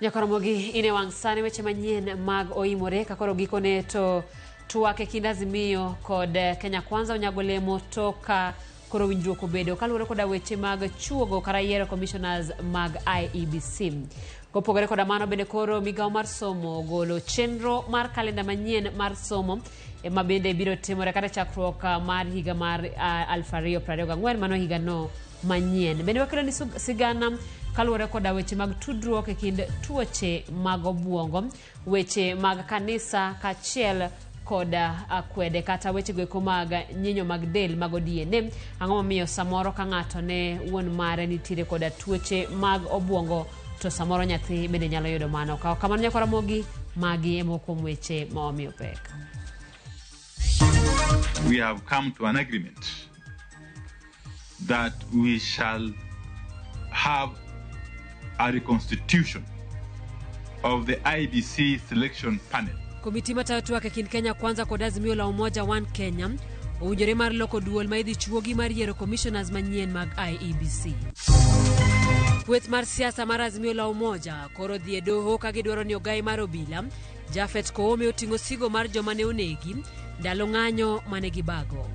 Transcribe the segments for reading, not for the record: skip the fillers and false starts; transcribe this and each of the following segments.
Nyakoromogi in e wang' sani weche manyien mag oimore ka koro gikone to twak e kind Azimio kod Kenya Kwanza onyago lemo tok ka koro winjruok obedo kaluwore koda weche mag chuogo kata yiero commissioners mag IEBC. Kopogore koda mano bende koro migawo mar somo ogolo chenro mar kalenda manyien mar somo ma bende biro timore kata chakruok mar higa mar 2024 mano higano manyien. Bende wakelo ni sigana kaluwore koda weche mag tudruok e kind tuoche mag obuongo, weche mag kanisa kaachiel koda akwede kata weche goeko mag nyinyo mag del mago DNA. Ang'o momiyo samoro ka ng'ato ne wuon mare nitiere koda tuoche mag obuongo to samoro nyathi bende nyalo yudo mano. Ka kamano nyakwa Ramogi, magi e moko kuom weche ma wamiyo pek. We have come to an agreement that we shall have a reconstitution of the IEBC selection panel. Komiti matayo twak e kind Kenya Kwanza kod Azimio la Umoja One Kenya owinjore mar loko duol ma idhi chuogi mar yiero commissioners manyien mag IEBC. Kweth mar siasa mar Azimio la Umoja koro dhi e doho ka gidwaro ni ogai mar obila Japhet Koome oting'o sigo mar joma ne onegi ndalo ng'anyo mane gibago.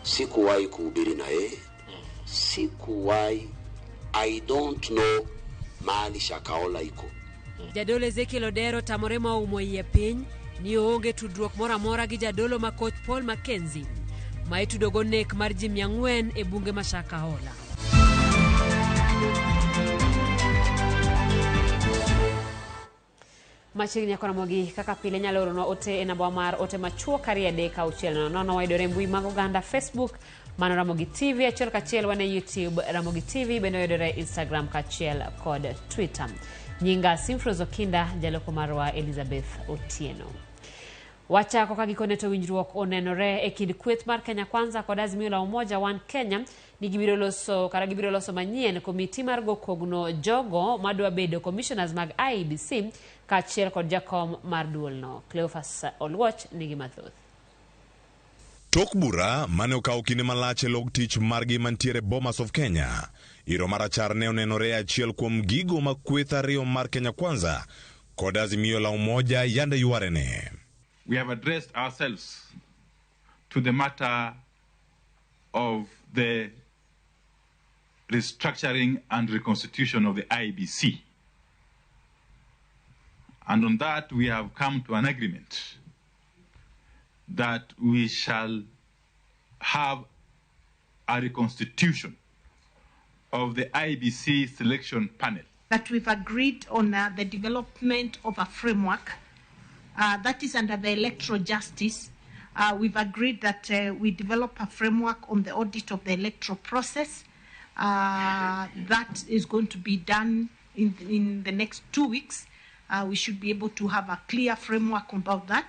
Sikuwahi kuhubiri na yeye, sikuwahi, I don't know mahali Shakahola iko. Jadolo Ezekiel Odero tamore ma oumo iye piny ni oonge tudruok moro amora gi jadolo ma koch Paul Mackenzie ma itudogo nek mar ji 400 e bunge ma Shakahola. Machiegni nyako Ramogi kaka pile nyalo oronwa ote e namba mar ote machuok 23600. Wayudore e mbui mag oganda Facebook mano Ramogi TV achiel kachiel, wan e YouTube Ramogi TV, bende wayudore e Instagram kaachiel kod Twitter. Nyinga Simfros Okinda, jaloko marwa Elizabeth Otieno. Wachako ka gikone to winjruok onenore e kind kweth mar Kenya Kwanza kod Azimio la Umoja One Kenya ni gibiro loso kata gibiro loso manyien komiti mar go kogno jogo madwa bedo commissioners mag IEBC kaachiel kod jakom mar duolno. Cleophas Oluoch nigi mathoth. Tok bura mane okawo kinde malach e log tich margi mantiere Bomas of Kenya, iro marachar ne onenore e achiel kuom gigo ma kweth ariyo mar Kenya Kwanza kod Azimio la Umoja yande ywarene. We have addressed ourselves to the matter of the restructuring and reconstitution of the IEBC. And on that, we have come to an agreement that we shall have a reconstitution of the IEBC selection panel. That we've agreed on the development of a framework that is under the electoral justice. We've agreed that we develop a framework on the audit of the electoral process. That is going to be done in the next 2 weeks. We should be able to have a clear framework about that.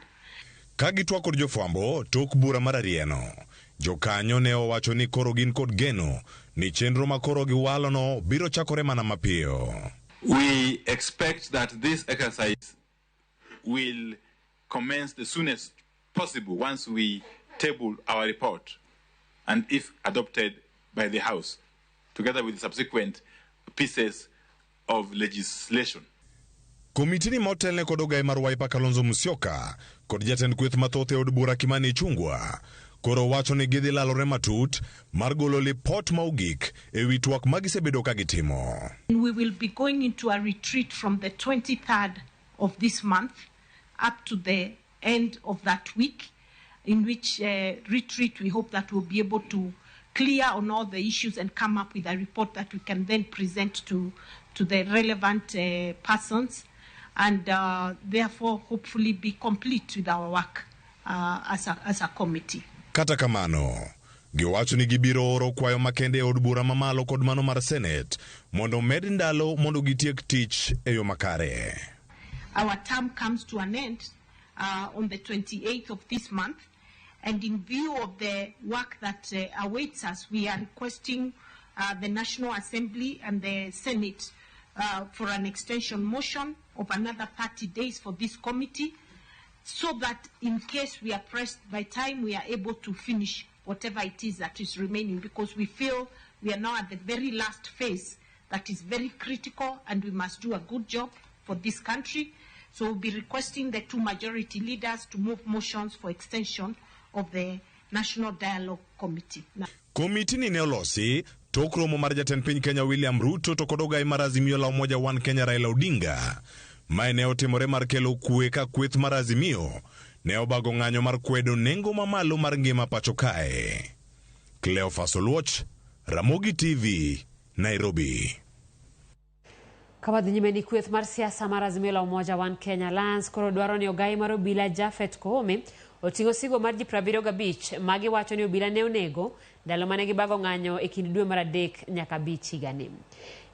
Ka gitwak kod jofwambo tok bura mar arieno, jokanyo ne owacho ni koro gin kod geno ni chenro ma koro giwalono biro chakore mana mapiyo. We expect that this exercise will commence the soonest possible once we table our report and if adopted by the House, together with the subsequent pieces of legislation. Komitini ma otelne kod ogaye mar Wiper Kalonzo Musyoka kod jatend kweth mathoth e od bura Kimani Ichung'wa koro wacho ni gidhi lalore matut mar golo lipot ma ogik e wi twak ma gisebedo ka gitimo. We will be going into a retreat from the 23rd of this month up to the end of that week, in which retreat we hope that we'll be able to clear on all the issues and come up with a report that we can then present to the relevant persons and therefore hopefully be complete with our work as a committee. Kata kamano, giwacho ni gibiro oro kwayo makende e od bura mamalo kod mano mar Senate mondo omed ndalo mondo gitiek tich e yo makare. Our term comes to an end on the 28th of this month, and in view of the work that awaits us, we are requesting the National Assembly and the Senate for an extension motion of another 30 days for this committee, so that in case we are pressed by time, we are able to finish whatever it is that is remaining, because we feel we are now at the very last phase that is very critical, and we must do a good job for this country. So we'll be requesting the two majority leaders to move motions for extension of the National Dialogue Committee. Now, Komiti ni ne olosi tok romo mar jatend piny Kenya William Ruto to kod ogai mar Azimio la Umoja One Kenya Raila Odinga. Mae ne otimore mar kelo kwe ka kweth mar Azimio ne obago ng'anyo mar kwedo nengo mamalo mar ngima pacho kae. Cleophas Oluoch, Ramogi TV, Nairobi. Ka wadhi nyime ni kweth mar siasa mar Azimio la Umoja One Kenya Alliance koro dwaro ni ogai mar obila Japhet Koome oting'o sigo mar ji 75 ma giwacho ni obila ne onego ndalo mane gibago ng'anyo e kind dwe mar 3 nyaka 5 higani.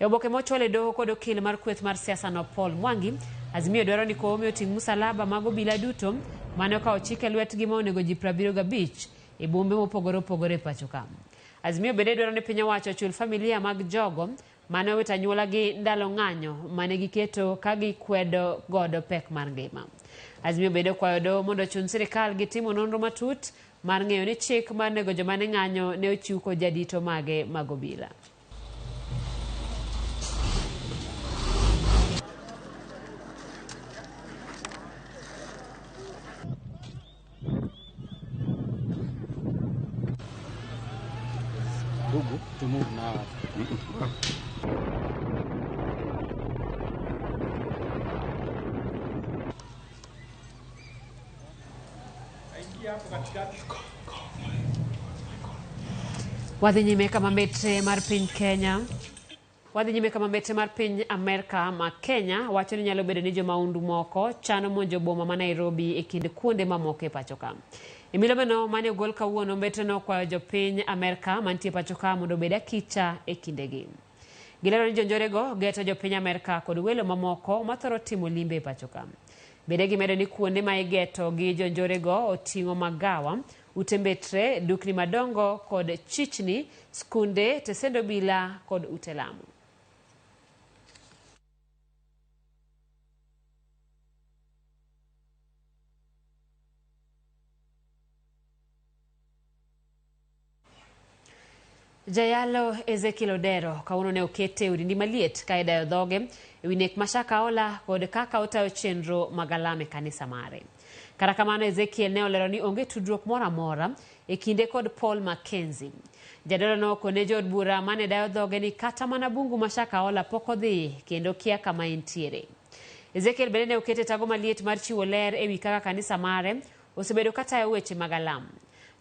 E oboke mochwal e doho kod okil mar kweth mar siasa no Paul Mwangi, Azimio dwaro ni Koome oting' musalaba mag obila duto mane okawo chik e lwetgi ma onego ji 75 e bombe mopogore opogore e pacho ka. Azimio bende dwaro ni piny owacho ochul familia mag jogo mane owito anyuolagi ndalo ng'anyo mane giketo ka gikwedo godo pek mar ngima. Azimio bende okwayo doho mondo ochun sirikal gi timo nonro matut mar ng'eyo ni chik mar nego joma ne ng'anyo ne ochiw kod jadito mage mag obila. To move now. Wadhi nyime kama mbetre mar piny Kenya. Wadhi nyime kama mbetre mar piny Amerka ma Kenya wacho ni nyalo bedo ni jomaundu moko chano monjo boma ma Nairobi e kind kuonde mamoko e pacho ka. E milomeno mane ogol kawuono, mbetre nokwayo jopiny Amerka mantie pacho ka mondo obed akicha e kindegi. Gilero ni jonjorego geto jopiny Amerka kod welo mamoko mathoro timo limbe e pacho ka. Bende gimedo ni kuonde ma igeto gi jonjorego oting'o magawa, ute mbetre, dukni madongo kod chichni, skunde, tesend obila kod ute lamo. Jayalo Ezekiel Odero kawuono ne okete e orindi maliet ka idayo dhoge ewi nek ma Shakahola kod kaka otayo chenro mag alam e kanisa mare. Kata kamano Ezekiel ne olero ni onge tudruok moro amora e kinde kod Paul Mackenzie. Jadolo no okone jood bura mane dayo dhoge ni kata mana bungu ma Shakahola pok odhi kendo kia kama entiere. Ezekiel bende ne okete tago maliet mar chiwo ler ewi kaka kanisa mare osebedo katayo weche mag alam.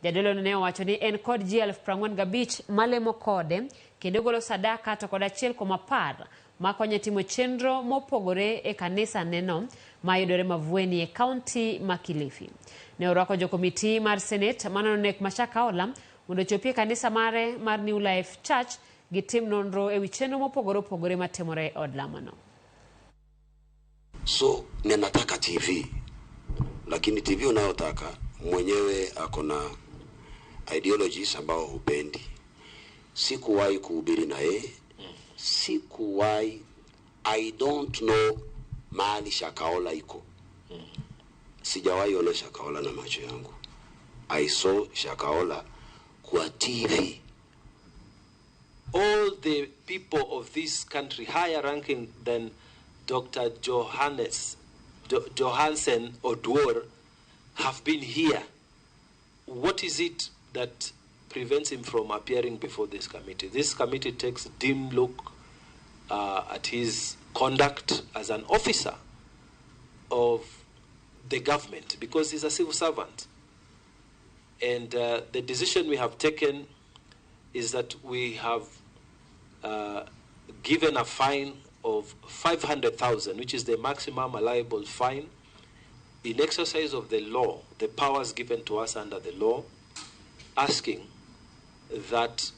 Jadolo ne owacho ni en kod ji 45,000 malemo kode kendo golo sadaka to kod 1.10 makonyo timo chenro mopogore e kanisa neno mayudore Mavueni e kaunti ma Kilifi. Ne orwako jokomiti mar Senate manono nek ma Shakahola mondo ochopi e kanisa mare mar New Life Church gitim nonro ewi chenro mopogore opogore matimore e od lamono. So ninataka TV, lakini TV unayotaka mwenyewe ako na ideologies ambao hupendi. Sikuwahi kuhubiri na yeye, sikuwahi, I don't know mahali Shakahola iko. Sijawahi ona Shakahola na macho yangu. I saw Shakahola kwa TV. All the people of this country higher ranking than Dr. Johansen Oduor have been here. What is it that prevents him from appearing before this committee? This committee takes a dim look at his conduct as an officer of the government, because he's a civil servant. And the decision we have taken is that we have given a fine of 500,000, which is the maximum allowable fine, in exercise of the law, the powers given to us under the law, asking that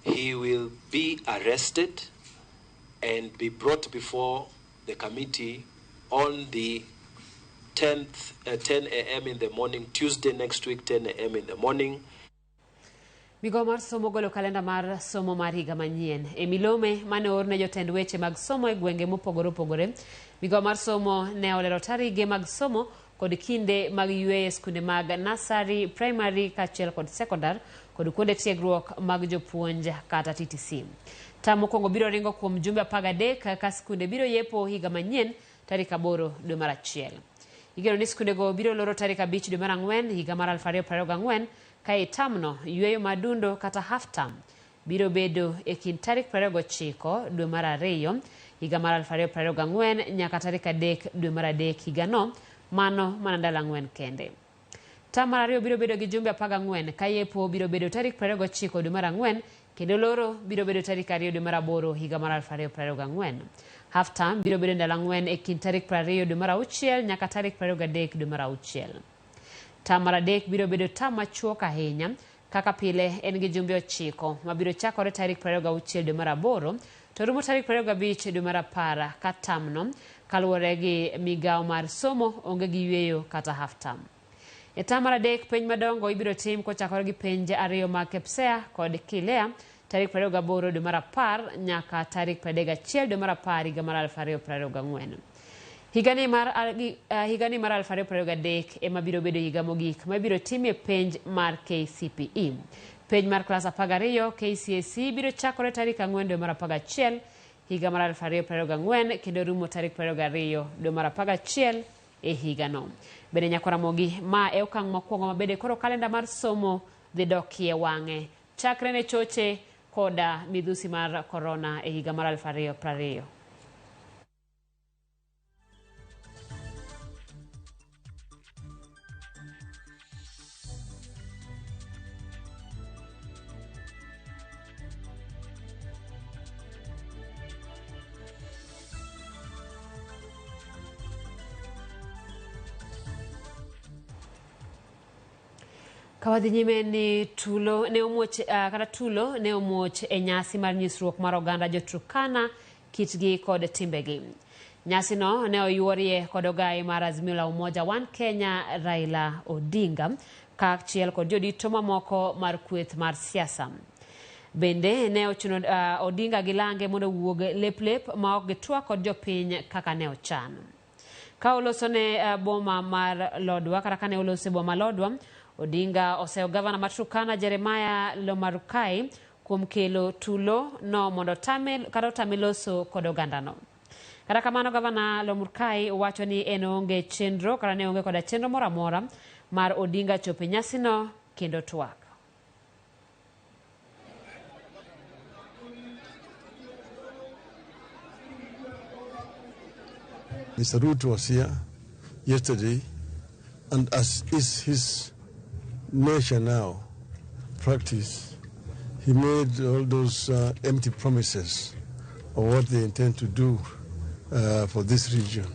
he will be arrested and be brought before the committee on the 10 a.m. in the morning, Tuesday next week, 10 a.m. in the morning. Migawo mar somo golo kalenda mar somo mar higa manyien. E milome mane oorne jotend weche mag somo e gwenge mopogore opogore, migawo mar somo ne olero tarige mag somo kod kinde mag yueyo e skunde mag nursery, primary kaachiel kod sekondar kod kuonde tiegruok mag jopuonj kata TTC. Tam mokwongo biro ringo kuom jumbe 13 ka skunde biro yepo higa manyien tarik 8 dwe mar 1. Igeno ni skundego biro loro tarik 5 dwe mar 4 higa mar 2024 ka e tamno yueyo madundo kata half term biro bedo e kind tarik 29 dwe mar 2 higa mar 2024 nyaka tarik 3 dwe mar 3 higano, mano mana ndalo 4 kende. Tam mar ariyo biro bedo gi jumbe 14 ka yepo biro bedo tarik 29 dwe mar 4 kendo loro biro bedo tarik 2 dwe mar 8 higa mar 2024. Half term biro bedo ndalo 4 e kind tarik 20 dwe mar 6 nyaka tarik 23 dwe mar 6. Tam mar 3 biro bedo tam machuok ahinya kaka pile en gi jumbe 9 mabiro chakore tarik 26 dwe mar 8 to rumo tarik 25 dwe mar 10 ka tamno kaluwore gi migawo mar somo onge gi yueyo kata half term. E tam mar 3 penj madongo ibiro tim kochakore gi penj 2 mag KPSEA kod KILEA tarik 28 dwe mar 10 nyaka tarik 31 dwe mar 10 higa mar 2024. Higani mar 2023 ema biro bedo higa mogik ma ibiro timie penj mar KCPE. Penj mar klas 12 KCSE biro chakore tarik 4 dwe mar 11 higa mar 2024 kendo rumo tarik 22 dwe mar 11 e higano. Bende nyakora Ramogi, ma e okang' mokwongo mabende koro kalenda mar somo dhi dokie wang'e chakre ne choche koda midhusi mar korona e higa mar 2020. Kawadhi nyime ni tulo ne omuoch kata tulo ne omuoch e nyasi mar nyisruok mar oganda jo-Turkana kitgi kod timbegi. Nyasino ne oyuorie kod ogai mar Azimio la Umoja One Kenya Raila Odinga kaachiel kod jodito mamoko mar kweth mar siasa. Bende ne ochuno Odinga gi lange mondo owuog lep lep ma ok gitwak kod jopiny kaka ne ochan. Ka oloso ne boma mar Lodwa kata kane oloso e boma Lodwa, Odinga oseyo gavana mar Turkana Jeremiah Lomarukai kuom kelo tulo no mondo otame loso kod ogandano. Kata kamano gavana Lomarukai wacho ni en onge chenro kata ne onge koda chenro moro amora mar Odinga chopo e nyasino kendo twak. Mr. Ruto was here yesterday, and as is his nature now, practice, he made all those empty promises of what they intend to do for this region.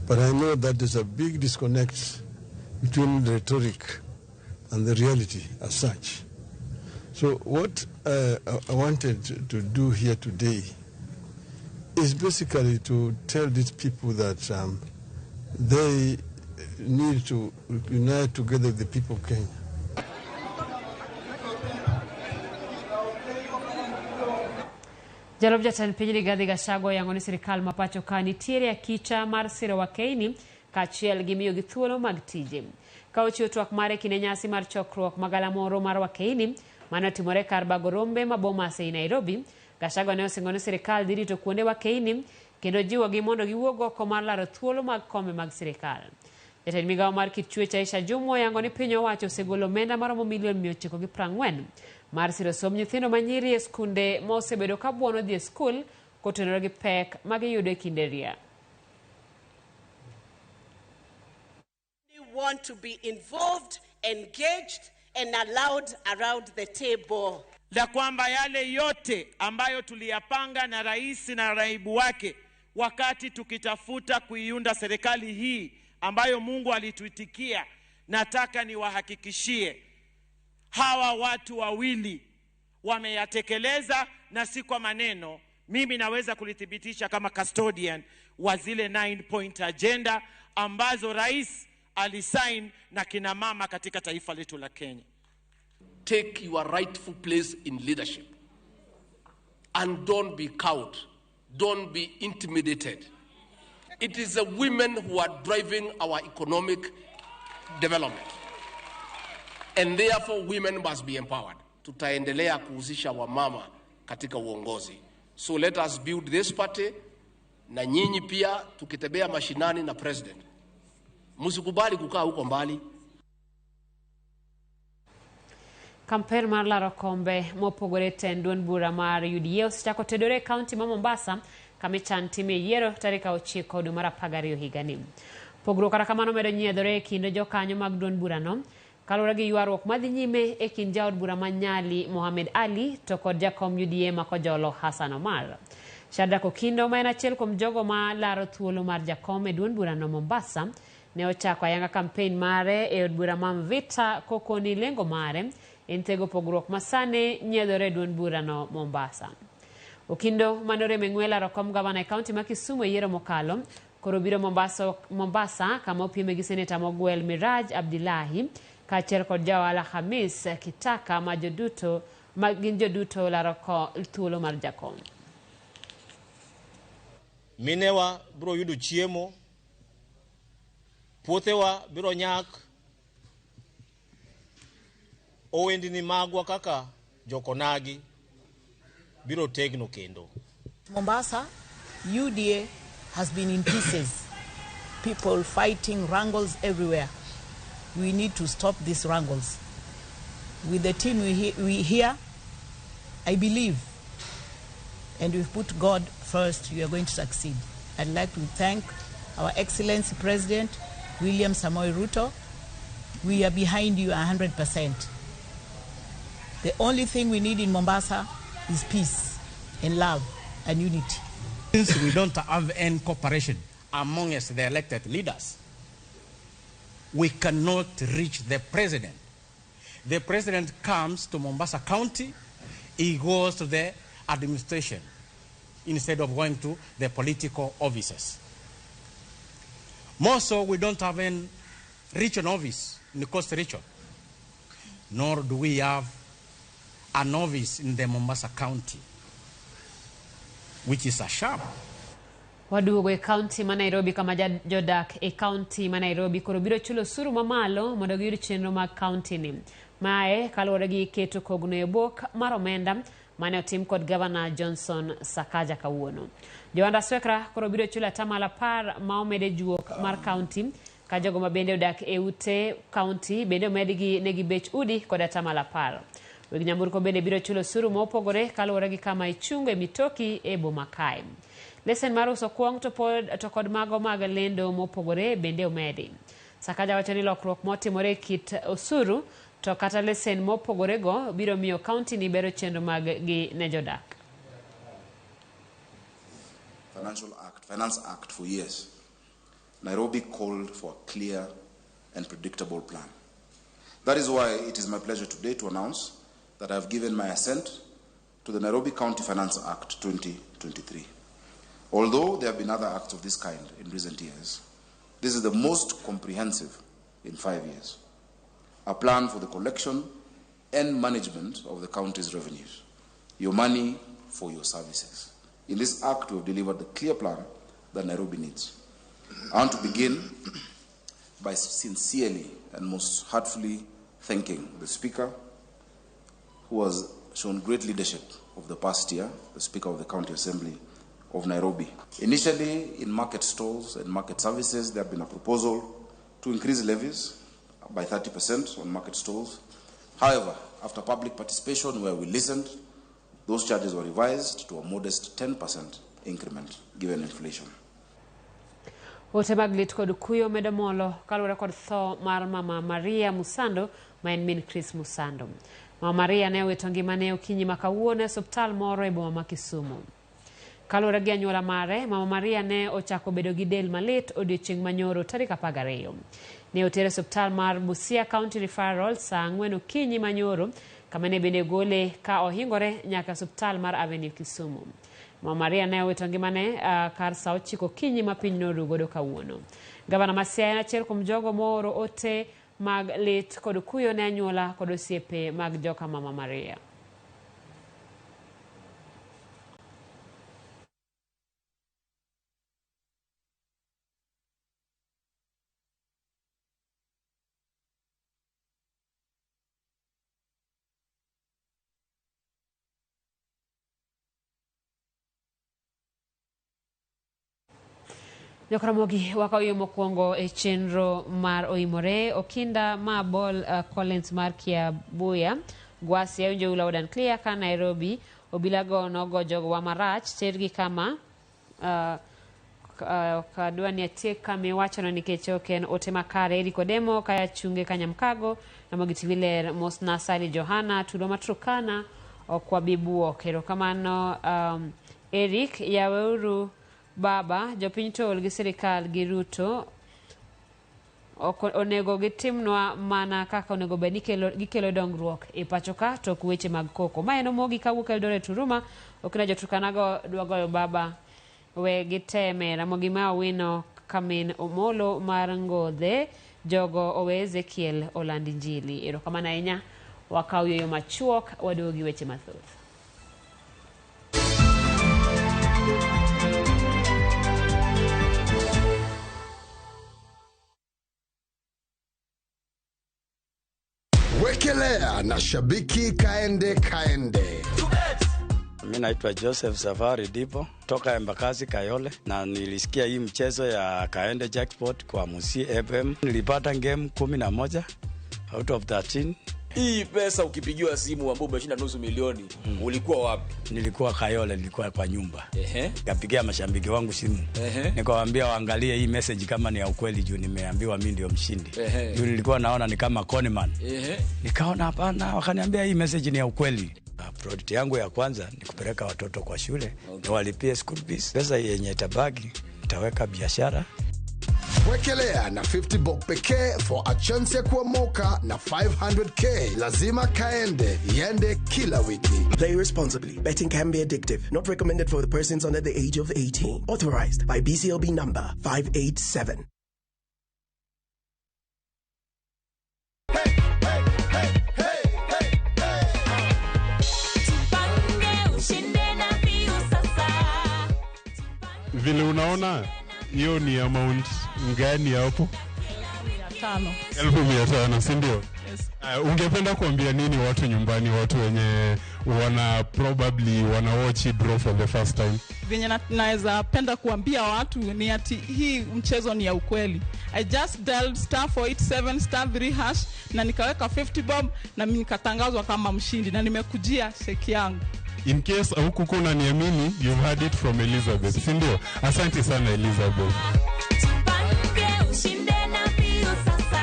But I know that there's a big disconnect between the rhetoric and the reality as such. So what I wanted to do here today is basically to tell these people that they need to unite together with the people of Kenya. Jalup jatend piny Rigathi Gachagua oyango ni sirikal ma pacho ka nitiere akicha mar siro wakeini kaachiel gi miyogi thuolo mag tije. Ka ochiwo twak mare kinde nyasi mar chokruok magalamoro mar wakeini mane otimore kar bago rombe ma Bomas ei Nairobi, Gachagua ne osingo ni sirikal dhi rito kuonde wakeini kendo jiwogi mondo giwuog oko mar laro thuolo mag kombe mag sirikal. Jatend migawo mar kit chwech Aisha Jumwa oyango ni piny owacho osegolo omenda maromo milion 940 mar siro somb nyithindo manyiri e skunde ma osebedo ka buono dhi e skul kotenore gi pek magiyudo e kinde ria. We want to be involved, engaged and allowed around the table. La kwamba yale yote ambayo tuliyapanga na rais na naibu wake wakati tukitafuta kuiunda serikali hii ambayo Mungu alituitikia, nataka niwahakikishie hawa watu wawili wameyatekeleza, na si kwa maneno. Mimi naweza kulithibitisha kama custodian wa zile 9-point agenda ambazo rais alisign na kina mama katika taifa letu la Kenya. Take your rightful place in leadership and don't be cowed, don't be intimidated. It is the women who are driving our economic development, and therefore women must be empowered. Tutaendelea kuhusisha wamama katika uongozi. So let us build this party, na nyinyi pia tukitembea mashinani na president, msikubali kukaa huko mbali. Kampen mar laro kombe mopogore tend duond bura mar UDA osechako tedore e kaunti ma Mombasa kama ichan time yiero tarik 9 dwe mar 12 higani. Pogruok kata kamano medo nyiedhore e kind jokanyo mag duond burano kaluwore gi ywaruok madhi nyime e kind jaod bura ma Nyali Mohamed Ali to kod jakom UDA ma Kojolo Hassan Omar. Shadrack Okindo ma en achiel kuom jogo ma laro thuolo mar jakom e duond burano Mombasa ne ochako ayanga kampen mare e od bura ma Mvita kokoni lengo mare en tego pogruok masani nyiedhore e duond burano Mombasa. Okindo manore e ng'we laro kom gavana e kaunti ma Kisumu e yiero mokalo koro biro Mombasa kama opieme gi seneta mogwel Miraj Abdillahi kaachiel kod ja ohala Hamis Kitaka ma joduto ma gin joduto laro thuolo mar jakom. Minewa biro yudo chiemo, puothewa biro nyak, owendni magwa kaka jokonagi biro tegno kendo. Mombasa, UDA has been in pieces. People fighting, wrangles everywhere. We need to stop these wrangles. With the team we here, I believe, and we've put God first, we are going to succeed. I'd like to thank our Excellency President, William Samoei Ruto. We are behind you 100%. The only thing we need in Mombasa is peace and love and unity. Since we don't have any cooperation among us, the elected leaders, we cannot reach the president. The president comes to Mombasa County, he goes to the administration instead of going to the political offices. More so, we don't have any region office in the Coast region, nor do we have an office in the Mombasa County, which is a sham. Waduogo e kaunti ma Nairobi kama jodak e kaunti ma Nairobi koro biro chulo osuru mamalo mondo giyud chenro mag kaunti ni. Mae kaluwore gi keto kogno e bok mar omenda mane otim kod Gavana Johnson Sakaja kawuono. Johanda Swekra koro biro chulo 10% ma omede juok mar kaunti ka jogo ma bende odak e ute kaunti bende omedgi negi bech udi kod 10%. Weg nyamburko bende biro chulo osuru mopogore kaluwore gi kama ichungo e mitoki e boma kae. Lesen mar uso kuong' to kod mago mag lendo mopogore bende omedi. Sakaja wacho ni lokruok motimore e kit osuru to kata lesen mopogorego biro miyo kaunti ni bero chenro mag gi ne jodak. Finance Act for years, Nairobi called for a clear and predictable plan. That is why it is my pleasure today to announce that I have given my assent to the Nairobi County Finance Act 2023. Although there have been other acts of this kind in recent years, this is the most comprehensive in 5 years. A plan for the collection and management of the county's revenues. Your money for your services. In this act, we have delivered the clear plan that Nairobi needs. I want to begin by sincerely and most heartfully thanking the Speaker, who has shown great leadership of the past year, the Speaker of the County Assembly of Nairobi. Initially, in market stalls and market services, there have been a proposal to increase levies by 30% on market stalls. However, after public participation where we listened, those charges were revised to a modest 10% increment given inflation. Ote mag lit kod kuyo medo molo kaluwore kod tho mar Mama Maria Musando ma en min Chris Musando. Mama Maria ne owito ngimane okinyi ma kawuono e osiptal moro e boma ma Kisumu. Kaluwore gi anyuola mare, Mama Maria ne ochako bedo gi del malit odiochieng' manyoro tarik 12. Ne otere e osiptal mar Busia County Referral saa 4 okinyi manyoro kama ne bende gole ka ohingore nyaka osiptal mar Avenue Kisumu. Mama Maria ne owito ngimane kar saa 9 okinyi ma piny noru godo kawuono. Gavana ma Siaya en achiel kuom jogo mooro ote mag lit kod kuyo ne anyuola kod osiepe mag joka Mama Maria. Jokaramogi wakaw yo mokwongo e chenro mar oimore Okinda ma Bol Collins mar Kiabuya Gwasi awinjo loud and clear ka Nairobi obilago nogo jogowa marach tergi kama ok adwa ni atiek kama iwachono nikech ok en ote makare. Eric Odemo kaya chunge Kanyamkago Ramogi TV ler mosna Sally Johana tulo ma Turkana ok wabi buok. Erokamano Eric yaweuru baba jopiny to ol gi sirikal gi Ruto ok onego gitimnwa mana kaka onego bed ni gikelo dongruok e pacho ka to ok weche mag koko. Ma en Omogi kawuok Eldoret Huruma okna jo-Turkana go dwa goyo baba we giteme. Ramogi ma Owino Kamin Omolo mar Ngodhe jogo owe Ezekiel oland injili. Erokamano ahinya wakaw yueyo machuok waduogo gi weche mathoth. Wekelea na shabiki kaende kaende. Mi naitwa Joseph Safari Dipo toka Embakasi Kayole, na nilisikia hii mchezo ya Kaende Jackpot kwa Musi FM. Nilipata game 11 out of 13. Hii pesa ukipigiwa simu ambapo umeshinda 500,000, ulikuwa wapi? Nilikuwa Kayole, nilikuwa kwa nyumba. Nikapigia mashabiki wangu simu. Nikawaambia waangalie hii message kama ni ya ukweli juu nimeambiwa mimi ndio mshindi. Juu nilikuwa naona ni kama conman. Nikaona hapana, wakaniambia hii message ni ya ukweli. Project yangu ya kwanza ni kupeleka watoto kwa shule, niwalipie school fees. Pesa yenye itabaki nitaweka biashara. Wekelea na 50 bob pekee for a chance ya kuomoka na 500k. Lazima kaende, iende kila wiki. Play responsibly. Betting can be addictive. Not recommended for the persons under the age of 18. Authorized by BCLB number 587. Vile unaona hiyo ni amount ngani hapo? 500. 500,000, si ndio? Yes. Ungependa kuambia nini watu nyumbani, watu wenye wana probably wana watch draw for the first time? Venye naweza penda kuambia watu ni ati hii mchezo ni ya ukweli. I just dialed star 487 star 3 hash na nikaweka 50 bob na mimi nikatangazwa kama mshindi na nimekujia sheki yangu. In case hukukuwa unaniamini, you've heard it from Elizabeth, si ndio? Asante sana Elizabeth. Tupange ushinde na mbio sasa.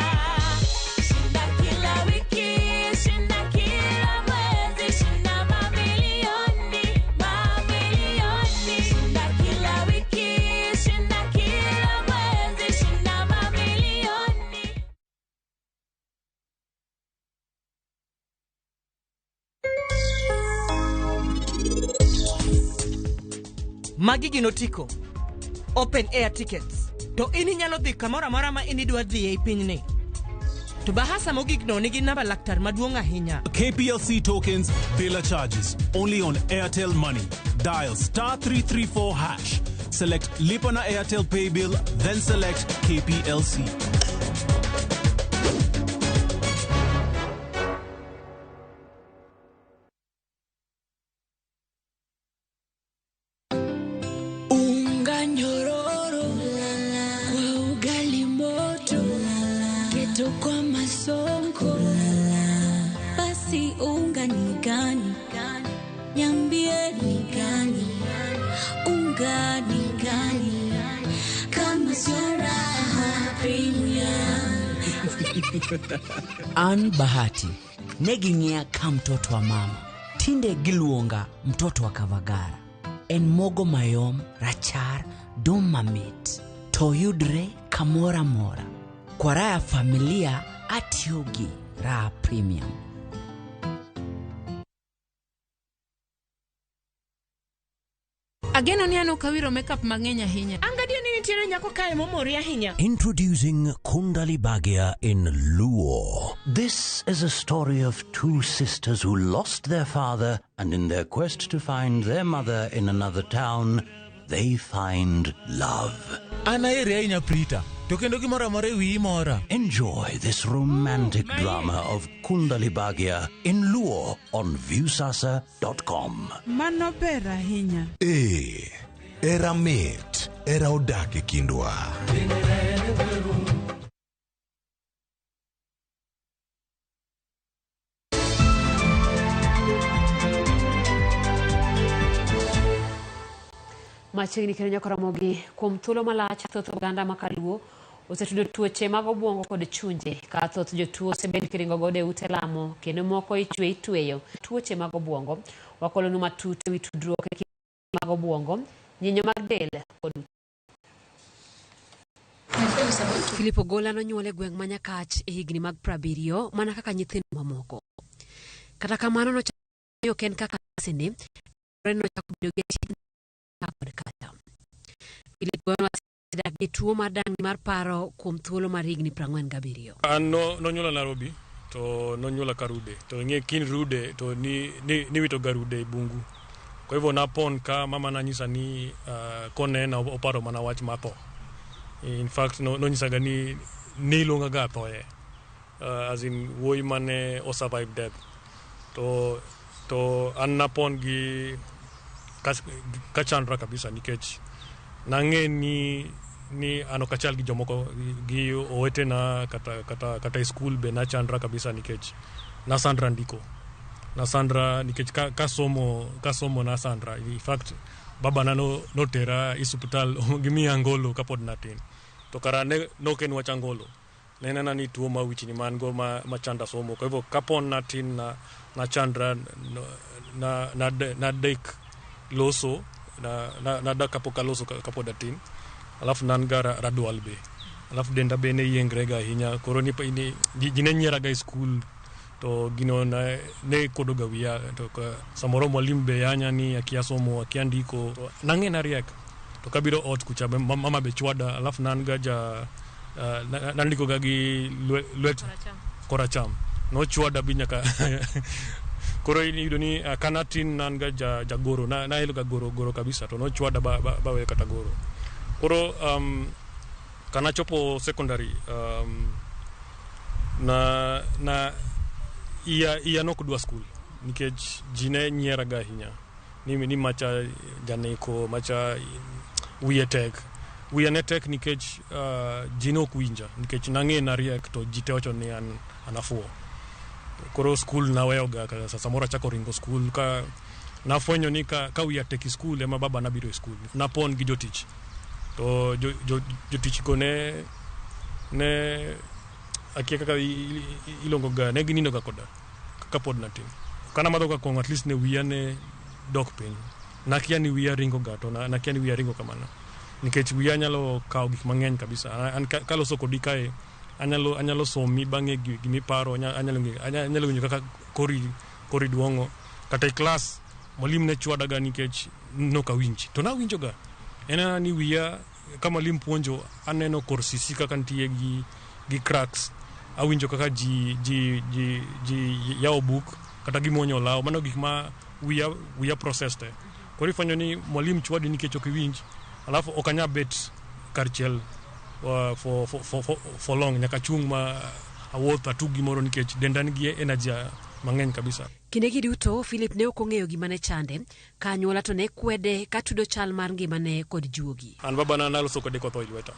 Shinda kila wiki, shinda kila mwezi, shinda mamilioni, mamilioni. Shinda kila wiki, shinda kila mwezi, shinda mamilioni. Magi gin otiko open air tickets to in inyalo dhi kamoro amora ma in idwa dhiye e pinyni. To bahasa mogik no nigi namba laktar maduong' ahinya. KPLC tokens, bila charges. Only on Airtel Money. Dial star 334 hash. Select Lipa na Airtel Pay Bill, then select KPLC. Unga nyororo kwa ugali moto, keto kwa masonko. Basi unga ni gani? Niambie ni gani? Unga ni gani? Kama sio Raha Premium. An Bahati ne ging'iya ka mtoto wa mama, tinde giluonga mtoto wa Kavagara. En mogo mayom, rachar, dum mamit to yudre kamoro amora. Kwa raha ya familia atiyo gi Raha Premium. Ageno ni an ok awiro makeup mang'eny ahinya. An gadier ni nitiere nyako kae momori ahinya. Introducing Kundali Bhagya in Luo. This is a story of two sisters who lost their father, and in their quest to find their mother in another town, they find love. An aheri ahinya Prita, to kendo gimoro amora e wiyi mora. Enjoy this romantic drama of Kundali Bhagya in Luo on Viusasa.com. Mano ber ahinya. E, era mit. Era odak e kindwa. Machiegni kendo nyaka Ramogi, kuom thuolo malach thoth oganda ma kaluo osetudo tuoche mag obwongo kod chunje ka thoth jotuo osebed kiringo godo e ute lamo kendo moko ichwe itweyo tuoche mag obwongo. Wakolonu matut ewi tudruok e kind mag obwongo, nyinyo mag del kod Philip Ogola nonyuol e gweng' ma Nyakach e higni mag 70 mana kaka nyithindo mamoko. Kata kamano nochako ok en kaka sene, nochako bedo gi achiedh kod kacha. Philip Ogola osedak gi tuo mar dang'ni mar paro kuom thuolo mar higni 47. An no, nonyuola Nairobi to nonyuola Karude to ing'e kin rude to ni, ni, niwito ga rude e bungu. Kwa hivyo napon ka mama nanyisa ni konena oparo mana wach mar tho. In fact no, nonyisaga ni niluonga ga athoye. As in wuoyi mane o survive death. To an napon gi kachandra kabisa nikech nang'e ni an ok achal gi jomoko gi owetena kata e skul be nachandra kabisa nikech nasandra ndiko. Nasandra nikech ka somo nasandra. In fact babana notera e osiptal gimiya angolo kapod natin. To kara ne nok en wach angolo. Ne en mana ni tuo mar wichni ma an go machanda somo. Kwa hivyo kapon natin na nachandra na nadek loso na nadak kapok aloso kapod atin. Alafu ne an ga radwal be. Alafu denda be ne yiengre ga ahinya. Koro ni ji ne nyiera ga e skul to gino ne kuodo ga wiya to samoro mwalimu be yanya ni akia somo akia ndiko. Nang'e nariek to kabiro ot kucha mama be chwada alafu ne an ga ja nandiko ga gi lwet koracham nochwada bi nyaka koro iyudo ni kanatin ne an ga jagoro nahero ga goro goro kabisa to nochwada baweyo kata goro. Koro kanachopo secondary na iya nok dwa skul nikech ji ne nyiera ga ahinya ni macha janeko macha wiye tek. Wiya ne tek nikech ji ne ok winja nikech nang'e nariek to ji te wacho ni an afuwo. Koro skul naweyo ga samoro achako ringo skul ka nafwenyo ni ka wiya tek e skul ema baba nabiro e skul. Napon gi jotich to jotich go ne akia kaka iluongo ga ne ginindo ga koda kapod natin. Kana madho ga kong'o at least ne wiya ne dok piny. Nakia ni wiya ringo ga to nakia ni wiya ringo kamano. Nikech wiya nyalo kawo gik mang'eny kabisa. An kaloso kodi kae anyalo somi bang'e gimiparo anyalo winjo kaka kori duong'o. Kata e klas mwalimu ne chwada ga nikech nok awinji. To nawinjo ga. En mana ni wiya ka mwalimu puonjo aneno kor sisi kaka nitie gi cracks. Awinjo kaka ji yawo buk kata gimuonyo olaw. Mano gik ma wiya process te. Koro ifwenyo ni mwalimu chwadi nikech ok iwinj. Alafu ok anyal bet kar chiel for long nyaka achung' ma awuoth atug gimoro nikech denda nigi energy mang'eny kabisa. Kindegi duto Philip ne ok ong'eyo gima ne chande ka anyuola to ne kwede ka tudo chal mar ngimane kod juogi. An babana naloso kode kotho e lweta.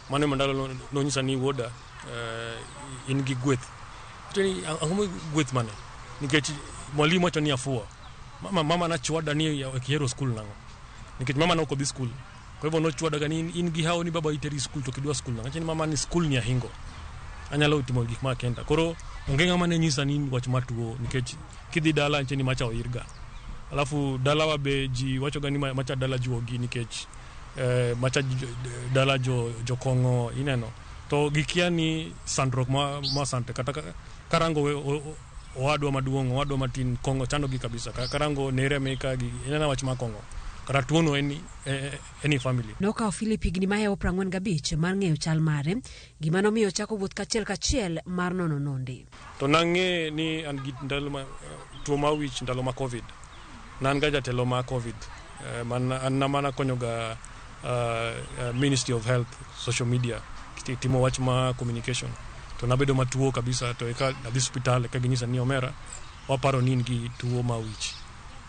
Mano ema ndalo nonyisa ni wuoda in gi gweth. Ang'o gweth mane? Nikech mwalimu wacho ni afuwo. Mama nachwada ni ok ihero skul nang'o? Nikech mama ne ok odhi skul. Kwa hivyo nochwada ga ni in gi hawo ni baba iteri skul to ok idwa skul nang'o? Awacho ni mama ni skul ni ahingo. Anyalo timo gik ma kenda. Koro onge ng'ama ne nyisa ni wach mar tuo nikech kidhi dala nitie ni macha oirga. Alafu dalawa be ji wacho ga ni macha dala juogi nikech macha dala jokong'o ineno. To gikia ni sandruok ma sante kata karango owadwa maduong' owadwa matin kong'o chandogi kabisa. Karango nere meka gi ineno wach mar kong'o. Kata tuono en e family. Nokawo Philip higni mahewo 45 mar ng'eyo chal mare, gima nomiyo ochako wuoth kachiel kachiel mar nono nonde. To nang'e ni an gi ndalo ma tuo mar wich ndalo ma Covid. Ne an ga jatelo mar Covid. An mana konyo ga Ministry of Health, social media, timo wach mar communication. To nabedo matuo kabisa to eka adhi osiptal eka ginyisa ni omera waparo ni in gi tuo mar wich.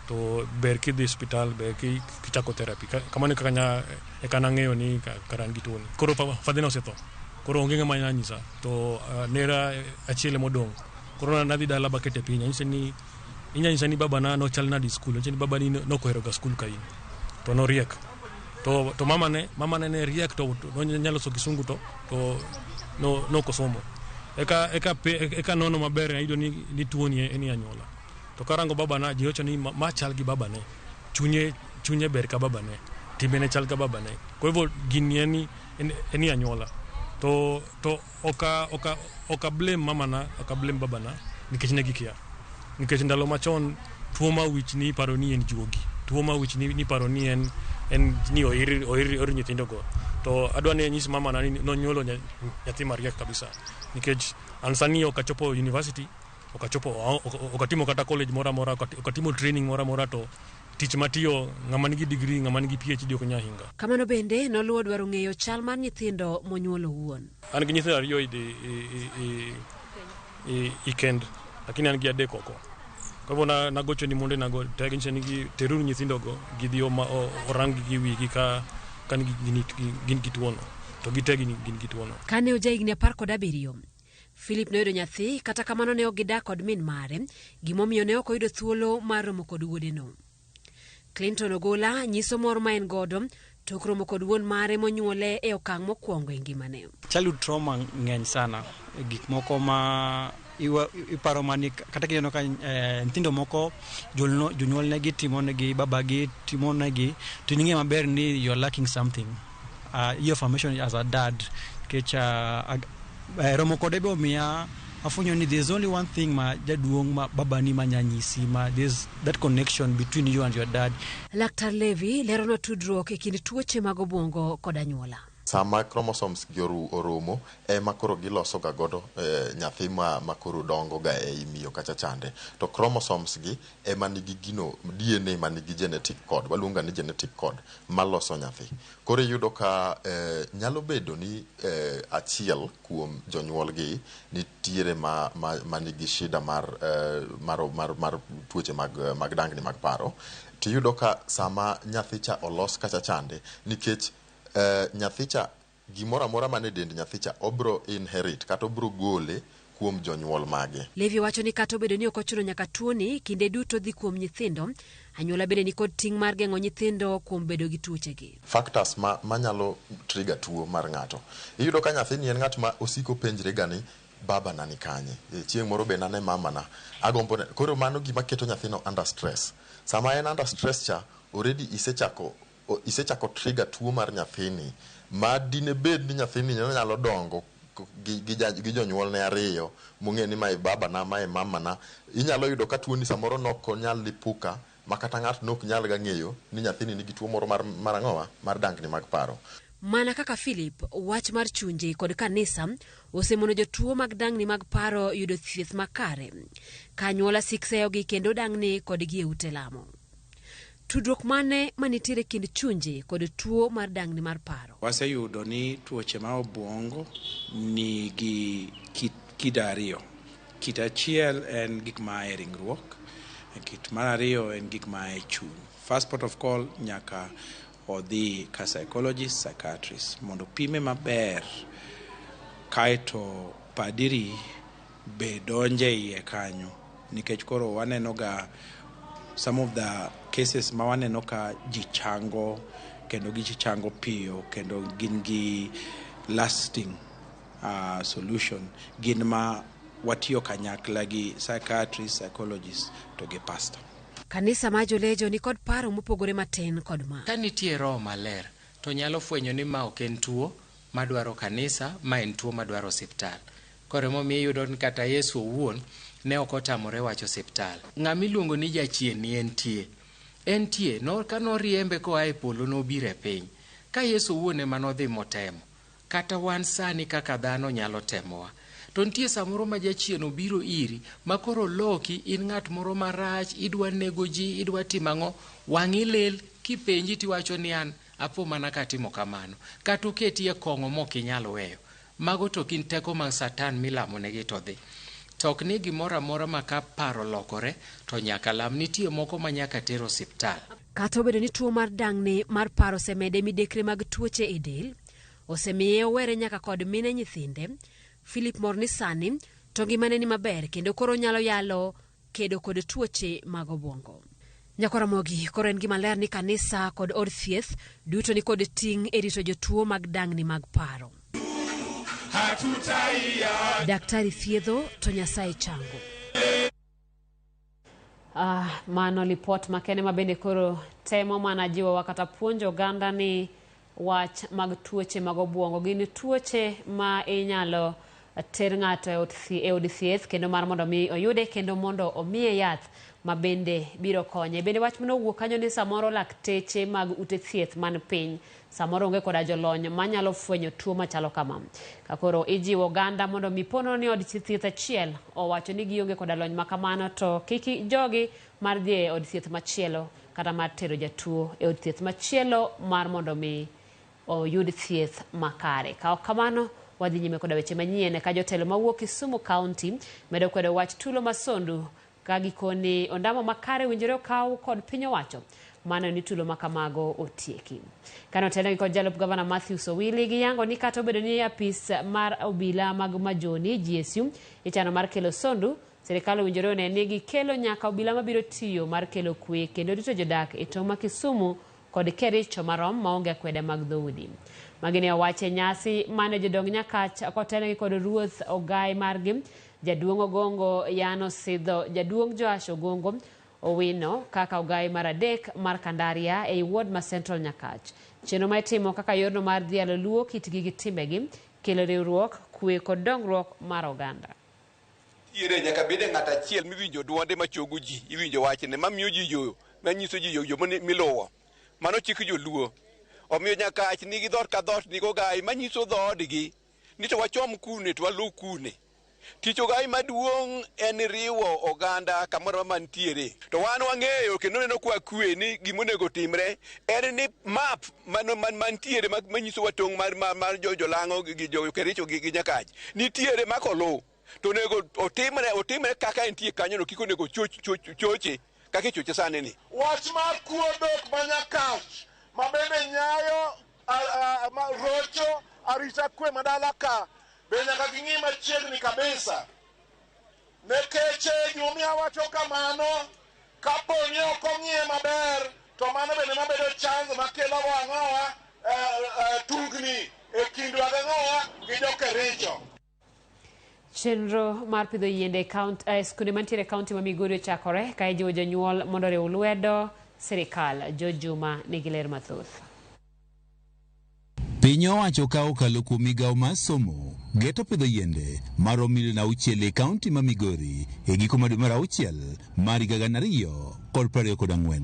To ber kidhi osiptal, ber kichako therapy. Kamano e kaka nya eka nang'eyo ni kara an gi tuoni. Koro father na osetho. Koro onge ng'ama nya nyisa. To nera achiel emodong'. Koro nadhi dala bakete piny. Anyise ni inya nyisa ni babana nochal nade e skul. Anyise ni babani nokohero ga skul ka in. To noriek. To mamane ne riek to nonyalo loso kisungu to nokosomo. Eka nono maber ayudo ni tuoni en e anyuola. To karango babana ji wacho ni ma chal gi babane. Chunye ber ka babane. Timbene chal ka babane. Kwa hivyo gini en e anyuola. To oka blame mamana, oka blame babana nikech ne gikia. Nikech ndalo machon tuo ma wich ni iparo ni en juogi. Tuo ma wich ni iparo ni en ni oir nyithindogo. To adwa ni anyis mamana ni nonyuolo nyathi mariek kabisa. Nikech an sani ok achopo university, ok achopo, ok atimo kata college moro amora, ok atimo training moro amora, to tich matiyo ng'ama nigi degree, ng'ama nigi PhD ok nyal hinga. Kamano bende noluwo dwaro ng'eyo chal mar nyithindo monyuolo owuon. An gi nyithindo ariyo i kend, lakini an gi adek oko. Kwa hivyo nagocho ni monde nago te ni teruru nyithindogo gidhi orang gi wigi ka gin gi tuono. To gite gin gi tuono. Kane ojahigni 17, Philip noyudo nyathi, kata kamano ne ok gidak kod min mare, gimomiyo ne ok oyudo thuolo mar romo kod wuodeno. Clinton Ogola nyiso mor ma en godo tok romo kod wuon mare monyuole e okang' mokwongo e ngimane. Childhood trauma ng'eny sana, gik moko ma iparo mani kata kineno ka nyithindo moko jonyuolnegi timonegi, babagi timonegi, to ing'e maber ni you are lacking something. Your formation as a dad, nikech romo kode be omiya afwenyo ni there's only one thing ma jaduong' ma babani ma nyanyisi, ma there's that connection between you and your dad. Laktar Levi lerono tudruok e kind tuoche mag obwongo kod anyuola. Sama chromosomes gi oromo ema koro giloso ga godo nyathi ma koro dongo ga ei miyo kacha chande. To chromosomes gi ema nigi gino DNA ma nigi genetic code, waluongo ni genetic code maloso nyathi. Koro iyudo ka nyalo bedo ni achiel kuom jonyuol gi nitiere ma nigi shida mar tuoche mag dangni mag paro. To iyudo ka sama nyathi cha olos kacha chande, nikech nyathicha gimoro amora mane dend nyathicha obro inherit kata obro gole kuom jonyuol mage. Levi wacho ni kata obedo ni ok ochuno nyaka tuoni kinde duto dhi kuom nyithindo, anyuola bende nikod ting' mar geng'o nyithindo kuom bedo gi tuochegi. Factors manyalo trigger tuo mar ng'ato. Iyudo ka nyathini en ng'at ma osiko penjre ga ni baba na ni kanye, chieng' moro be nane mama na agombo. Koro mano gima keto nyathino under stress. Sama en under stress cha already isechako trigger tuo mar nyathini ma dine bed ni nyathini nyalo dongo gi jonyuolne ariyo mong'e ni mae baba na mae mama na. Inyalo yudo ka tuoni samoro nok onyal lipuka ma kata ng'ato nok nyal ga ng'eyo ni nyathini nigi tuo moro mar ang'owa mar dangni mag paro. Mana kaka Philip, wach mar chunje kod kanisa osemono jotuo mag dangni mag paro yudo thieth makare. Ka anyuola sikseyogi kendo dangni kodgi e ute lamo. Tudruok mane manitiere kind chunje kod tuo mar dangni mar paro? Waseyudo ni tuoche ma obwongo nigi kido ariyo. Kit achiel en gik ma e ringruok, kit mar ariyo en gik ma e chuny. First port of call nyaka odhi ka psychologist, psychiatrist mondo pime maber, kaeto padiri be donje iye kanyo, nikech koro waneno ga some of the cases ma waneno ka ji chango kendo gichango piyo kendo gin gi lasting solution, gin ma watiyo kanyakla gi psychiatrist, psychologist to gi pastor. Kanisa ma Jolejo ni kod paro mopogore matin kod ma. Ka nitie roho maler to nyalo fwenyo ni ma ok en tuo madwaro kanisa, ma en tuo madwaro osiptal. Koro emomiyo iyudo ni kata Yesu owuon ne ok otamore wach osiptal. Ng'ama iluongo ni jachien ni entie. Entie, ka noriembe koa e polo nobiro e piny. Ka Yesu owuon ema nodhi motemo. Kata wan sani kaka dhano nyalo temowa. To nitie samoro ma jachien obiro iri, ma koro loki in ng'at moro marach, idwa nego ji, idwa timo ang'o, wang'i lil, kipenji tiwacho ni an apo mana katimo kamano. Kata oketi e kong'o mok inyal weyo. Mago to gin teko mag Satan milamonegi to dhi. To ok ni gimoro amora ma ka paro lokore to nyaka lam, nitie moko ma nyaka ter osiptal. Kata obedo ni tuo mar dang'ni mar paro osemede midekre mag tuoche e del, osemiye owere nyaka kod mine nyithinde, Philip mor ni sani to ngimane ni maber kendo koro onyalo yalo kedo kod tuoche mag obwongo. Nyakwaramogi, koro en gima ler ni kanisa kod od thieth duto ni kod ting' e rito jotuo mag dang'ni mag paro. Daktari thiedho to Nyasaye chango. Mano lipot makende ma bende koro temo mana jiwowa kata puonjo oganda ni wach mag tuoche mag obwongo gin tuoche ma inyalo ter ng'ato e od thieth kendo mar mondo mi oyude kendo mondo omiye yath ma bende biro konye. Bende wach manowuok kanyo ni samoro lakteche mag ute thieth man piny samoro onge koda jolony manyalo fwenyo tuo machalo kama. Ka koro ijiwo oganda mondo mi pono ni od thieth achiel owacho ni gionge koda lony ma kamano to kik jogi mar dhi e od thieth machielo kata mar tero jatuo e od thieth machielo mar mondo mi oyud thieth makare. Ka ok kamano, wadhi nyime koda weche manyien ka jotelo mawuok Kisumu County medo kwedo wach tulo masondu ka gikoni ondamo makare winjore okaw kod piny owacho mano ni tulo makamago otieki. Kane otelnegi kod jalup gavana Matthews Owili giyango ni kata obedo ni apis mar obila mag Majoni GSU ichano mar kelo sondu, sirikal owinjore one ni gikelo nyaka obila mabiro tiyo mar kelo kwe kendo rito jodak e tong' ma Kisumu kod Kericho marom maonge akwede mag dhoudi. Magi ne owach e nyasi mane jodong Nyakach kotelnegi kod ruoth Ogai margi, jaduong' Ogongo Yano Sidho, jaduong' Joash Ogongo Owino kaka ogai mar adek mar Kandaria ei ward ma Central Nyakach. Chenro ma itimo kaka yorno mar dhialo Luo kitgi gi timbegi, kelo riwruok, kwe kod dongruok mar oganda. Tiere nyaka bede ng'at achiel miwinjo duonde machogo ji, iwinjo wachne, mamiyo ji yo, manyiso ji yo miluwo. Mano chik joluo. Omiyo Nyakach nigi dhoot ka dhoot nigi ogai manyiso dhoodgi ni to wachom kune to waluw kune. Tich ogai maduong' en riwo oganda kamoro mantiere. To wan wang'eyo kendo neno kwa kwe ni gimonego timre en ni map mantiere manyisowa tong' mar jolang'o gi jo Kericho gi Nyakach nitiere makoluw. To onego otimre kaka entie kanyono, kik onego choche kaka ichoche sani ni. Wach mar kuo dhok ma Nyakach ma bende nyayo rocho arita kwe madala ka be nyaka ging'i machiegni kabisa. Nikech gimomiyo awacho kamano, kapo ni ok ong'iye maber to mano bende mabedo chanzo makelo ang'owa tungni e kindwa gi ang'owa gi jo Kericho. Chenro mar pidho yiende e skunde mantiere e kaunti ma Migori ochakore ka ijiwo jonyuol mondo oriw lwedo sirikal. George Juma nigi ler mathoth. Piny owacho ka okalo kuom migawo mar somo geto pidho yiende maromo milion 6 e kaunti ma Migori e giko mar dwe mar 6 mar higa 2024.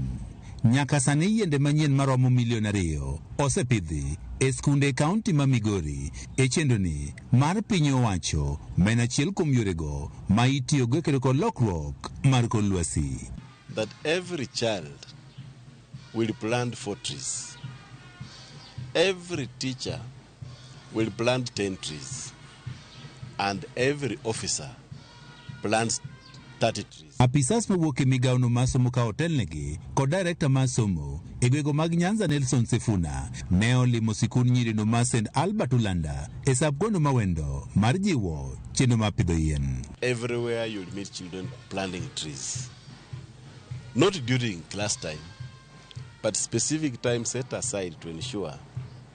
Nyaka sani yiende manyien maromo milion 2 osepidhi e skunde e kaunti ma Migori e chenroni mar piny owacho ma en achiel kuom yorego ma itiyogo e kedo kod lokruok mar kor lwasi. That every child will plant 4 trees. Every teacher will plant 10 trees. And every officer plants 30 trees. Apisas mawuok e migawono mar somo ka otelnegi kod director mar somo e gwenge mag Nyanza Nelson Sifuna ne olimo sikund nyirino mar St Albert Ulanda e sub-county ma Wendo mar jiwo chenro mar pidho yien. Everywhere you'll meet children planting trees. Not during class time, but specific time set aside to ensure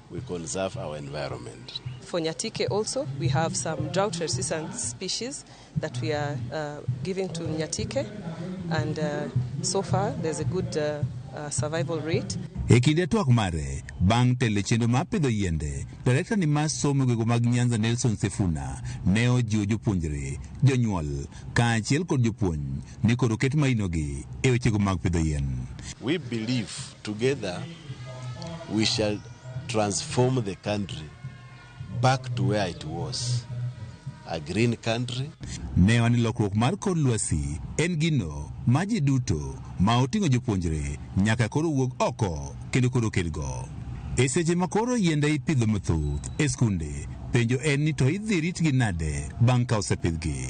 we conserve our environment. For Nyatike also, we have some drought-resistant species that we are giving to Nyatike, and so far there's a good survival rate. E kinde twak mare, bang' telo e chenro mar pidho yiende, director ni mar somo e gwenge mag Nyanza Nelson Sifuna ne ojiwo jopuonjre, jonyuol kaachiel kod jopuonj ni koro ket mainogi e wechego mag pidho yien. We believe together we shall transform the country back to where it was, a green country. Ne wan ni lokruok mar kor lwasi en gino ma ji duto ma oting'o jopuonjre nyaka koro wuog oko kendo koro kedgo. E seche ma koro yiende ipidho mathoth e skunde, penjo en ni to idhi ritgi nade bang' ka osepidhgi.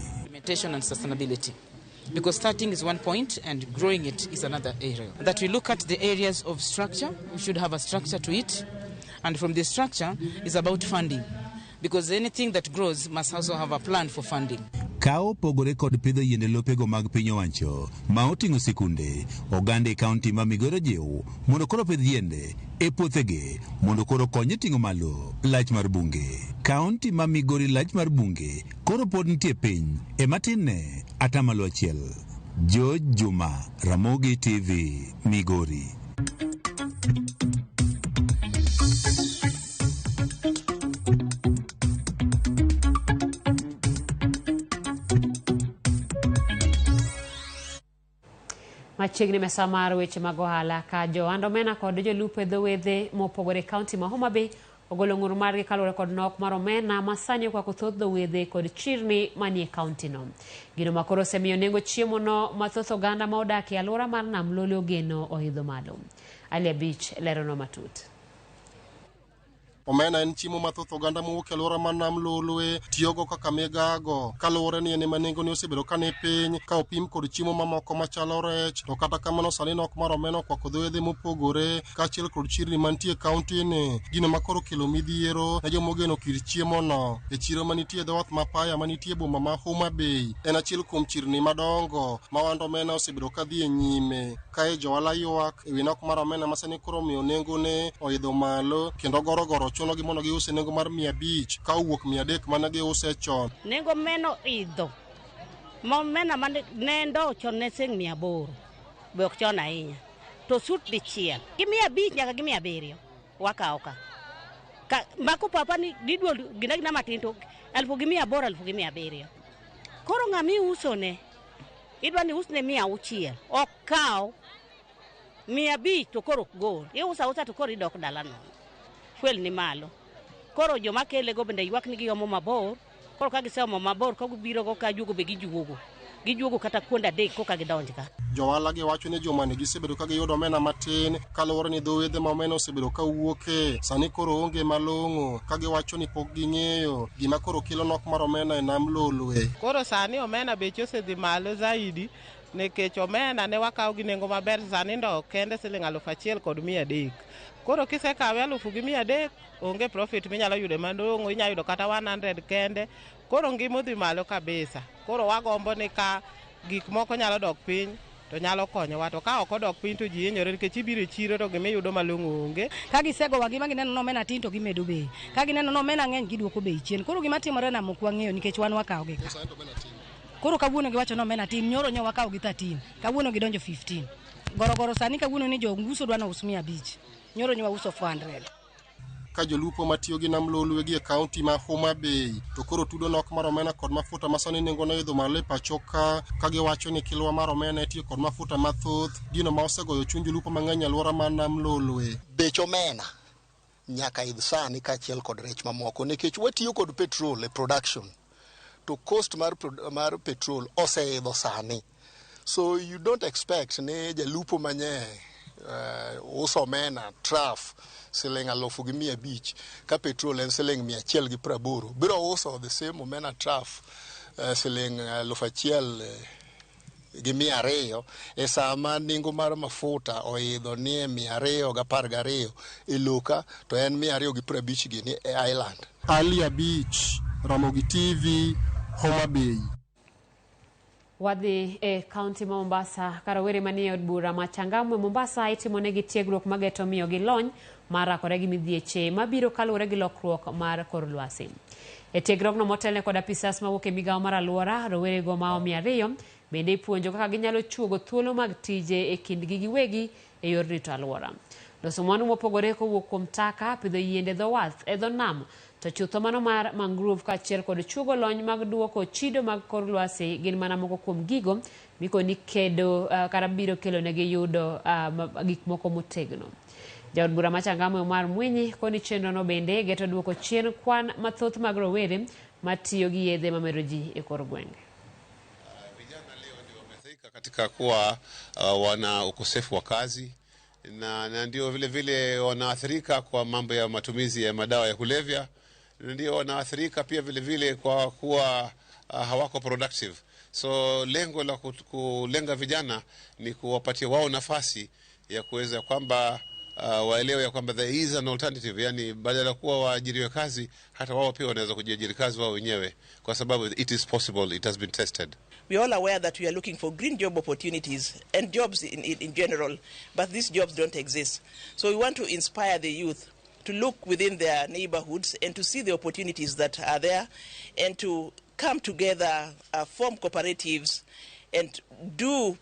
And sustainability. Because starting is one point and growing it is another area. That we look at the areas of structure, we should have a structure to it. And from the structure is about funding. Because anything that grows must also have a plan for funding. Ka opogore kod pidho yiende lopego mag piny owacho ma oting'o sikunde, oganda e kaunti ma Migori ojiw mondo koro opidh yiende e puothegi mondo koro kony e ting'o malo lach mar bunge. Kaunti ma Migori lach mar bunge koro pod nitie piny e matin ne 1%. George Juma, Ramogi TV, Migori. Machiegni mesa mar weche mag ohala ka johand omena kod jolupo e dho wedhe mopogore e kaunti ma Homa Bay ogolo ng'ur margi kaluwore kod nok mar omena ma sani okwako thoth dho wedhe kod chirni manie kaunti no. Gino ma koro osemiyo nengo chiemo no ma thoth oganda ma odak e alwora mar Nam Lolwe ogeno oidho malo. Ali Abich lerono matut. Omena en chiemo ma thoth oganda mowuok e alwora mar Nam Lolwe tiyogo kaka migago kaluwore ni en ema nengone osebedo ka ni piny ka opim kod chiemo mamoko machalo rech. To kata kamano sani nok mar omena okwako dho wedhe mopogore kaachiel kod chirni mantie e kaunti ni, gino ma koro okelo midhiero ne joma ogeno kit chiemo no. E chiro manitie e dho wath ma Paya manitie e boma ma Homa Bay en achiel kuom chirni madongo ma ohand omena osebedo ka dhi e nyime. Kae johala ywak ewi nok mar omena ma sani koro omiyo nengone oidho malo kendo gorogoro chunogi mondo giuse nengo mar 500 ka owuok 300 mane giuse chon. Nengo omena oidho. Ma omena mane ne ndoo chon ne siling 800 be ok chon ahinya. To sut dichiel gi 500 nyaka gi 700 wakawo ka. Ka mako papa ni diduol gina gina matin to 1800 1700. Koro ng'ama iuso ne idwa ni usne 600 ok kaw 500 to koro ok gol. Iuso ausa to koro idok dala nono. Fuel ni malo. Koro joma kelego bende ywak ni giomo mabor. Koro ka giseomo mabor ka gibiro go ka juogo be gijuogo. Gijuogo kata kuonde adek koka gidonj ka. Johala gi wacho ni jumani gisebedo ka giyudo omena matin kaluwore ni dho wedhe ma omena osebedo ka wuoke sani koro onge malong'o ka giwacho ni pok ging'eyo gima koro kelo nok mar omena e Nam Lolwe. Koro sani omena beche osedhi malo zaidi nikech omena ne wakawo gi nengo maber sani ndo kende siling 1300. Koro kisekawe 1300 onge profit minyalo yudo malong'o, inyalo yudo kata 100 kende. Koro ngima odhi malo kabisa. Koro wagombo ni ka gik moko nyalo dok piny to nyalo konyowa, to ka ok odok piny to ji hinyore nikech ibiro e chiro to gimiyudo malong'o onge. Ka gisegowa gi ma gineno ni omena tin to gimedo bei, ka gineno ni omena ng'eny giduoko bei chien. Koro gima timore nam ok wang'eyo nikech wan wakawo gi ka. Koro kawuono giwacho ni omena tin, nyoro nyo wakawo gi 13, kawuono gidonjo 15. Gorogoro sani kawuono ni jouso dwa ni us 500, nyoro nyo wauso 400. Ka jolupo matiyo gi Nam Lolwe gi e kaunti ma Homa Bay to koro tudo nok mar omena kod mafuta ma sani nengone oidho malo e pacho ka, ka giwacho ni kilwa mar omena itiyo kod mafuta mathoth, gino ma osegoyo chuny jolupo mang'eny e alwora mar Nam Lolwe. Bech omena nyaka idh sani kaachiel kod rech mamoko nikech watiyo kod petrol e production to cost mar petrol oseidho sani, so you don't expect ni jalupo manye uso omena traf siling 1500 ka petrol en siling 180 biro uso the same omena traf siling 1200 e sama nengo mar mafuta oidho ni 212 e loka to en 250 gini e island. Ali Abich, Ramogi TV, Homa Bay. Wadhi e kaunti ma Mombasa ka rowere manie od bura ma Changamwe Mombasa itimonegi tiegruok mageto miyogi lony mar rakore gi midhieche mabiro kaluwore gi lokruok mar kor lwasi. E tiegruokno motelne kod apisas mawuok e migawo mar alwora, rowerego maomo 200 bende ipuonjo kaka ginyalo chuogo thuolo mag tije e kindgi giwegi e yor rito alwora. Loso mwandu mopogore kowuok kuom taka, pidho yiende dho wath e dho nam, to chutho mano mar mangrove kaachiel kod chuogo lony mag duoko chido mag kor lwasi gin mana moko kuom gigo mikoni kedo kata biro kelonegi yudo gik moko motegno. Jaod bura ma Changamwe Omar Mwinyi koni chenrono bende geto duoko chien kwan mathoth mag rowere matiyo gi yedhe mamero ji e kor gwenge. Katika kuwa wana ukosefu wa kazi na ndio vile vile wanaathirika kwa mambo ya matumizi ya madawa ya kulevya, ndio wanaathirika pia vile vile kwa kuwa hawako productive. So lengo la kulenga vijana ni kuwapatia wao nafasi ya kuweza kwamba waelewe ya kwamba there is an alternative, yani badala ya kuwa waajiriwe kazi, hata wao pia wanaweza kujiajiri kazi wao wenyewe, kwa sababu it is possible, it has been tested. We are all aware that we are looking for green job opportunities and jobs in general, but these jobs don't exist. So we want to inspire the youth to look within their neighborhoods and to see the opportunities that are there and to come together, form cooperatives, and do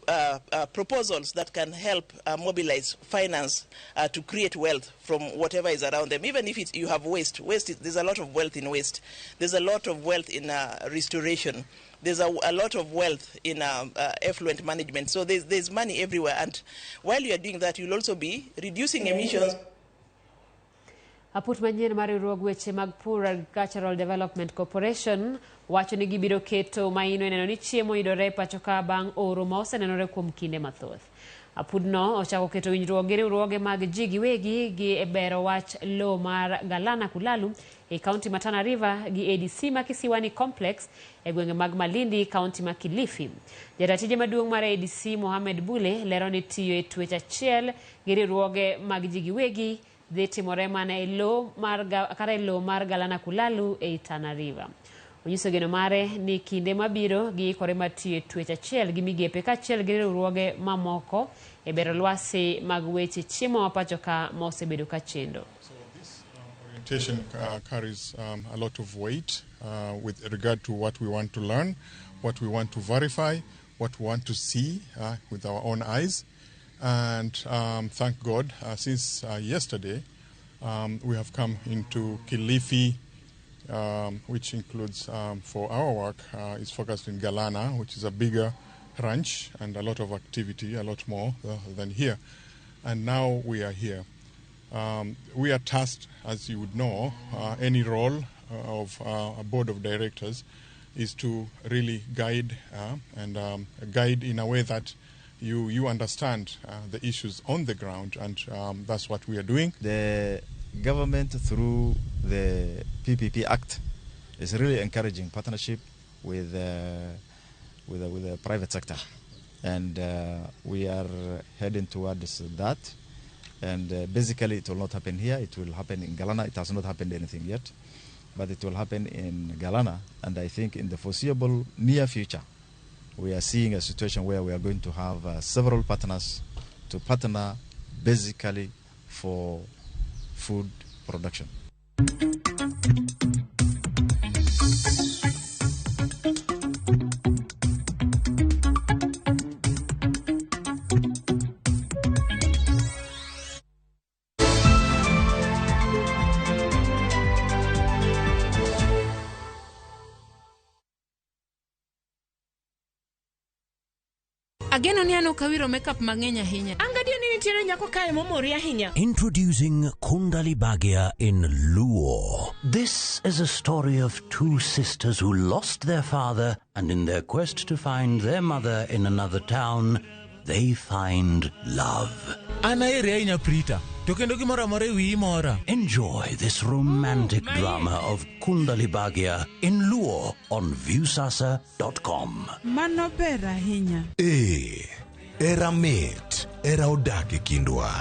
proposals that can help mobilize finance to create wealth from whatever is around them. Even if you have waste, there's a lot of wealth in waste. There's a lot of wealth in restoration. There's a lot of wealth in effluent management. So there's money everywhere. And while you are doing that, you'll also be reducing emissions. Aput manyien mar riwruog weche mag Pur Agricultural Development Corporation wacho ni gibiro keto maino e neno ni chiemo yudore e pacho ka bang' oro ma osenenore kuom kinde mathoth. Apudno ochako keto winjruok gi riwruoge mag ji giwegi gi e bero wach lowo mar Galana Kulalu e kaunti ma Tana River gi ADC ma Kisiwani Complex e gwenge mag Malindi, kaunti ma Kilifi. Jatatije maduong' mar ADC Mohamed Bule lero ni tiyo e twech achiel gi riwruoge mag ji giwegi dhi timore mana e lowo mar Galana Kulalu ei Tana River. Onyiso geno mare ni kinde mabiro giikore mar tiyo e twech achiel gi migepe kaachiel gi riwruoge mamoko e bero lwasi mag weche chiemo ma pacho ka ma osebedo ka chendo. So this orientation carries a lot of weight with regard to what we want to learn, what we want to verify, what we want to see with our own eyes. And thank God, since yesterday, we have come into Kilifi, which includes, for our work, is focused in Galana, which is a bigger ranch and a lot of activity, a lot more than here. And now we are here. We are tasked, as you would know, any role of a board of directors is to really guide and guide in a way that you understand the issues on the ground, and that's what we are doing. The government, through the PPP Act, is really encouraging partnership with the private sector, and we are heading towards that. And basically, it will not happen here. It will happen in Galana. It has not happened anything yet, but it will happen in Galana. And I think in the foreseeable near future, we are seeing a situation where we are going to have several partners to partner basically for food production. Ageno ni an ok awiro makeup mang'eny ahinya. Angadio ni nitiere nyako kae momori ahinya. Introducing Kundali Bhagya in Luo. This is a story of two sisters who lost their father, and in their quest to find their mother in another town, they find love. An aheri ahinya Prita, to kendo gimoro amora e wiyi mora. Enjoy this romantic drama of Kundali Bhagya in Luo on Viusasa.com. Mano ber ahinya. Ee, era mit, era odak e kindwa.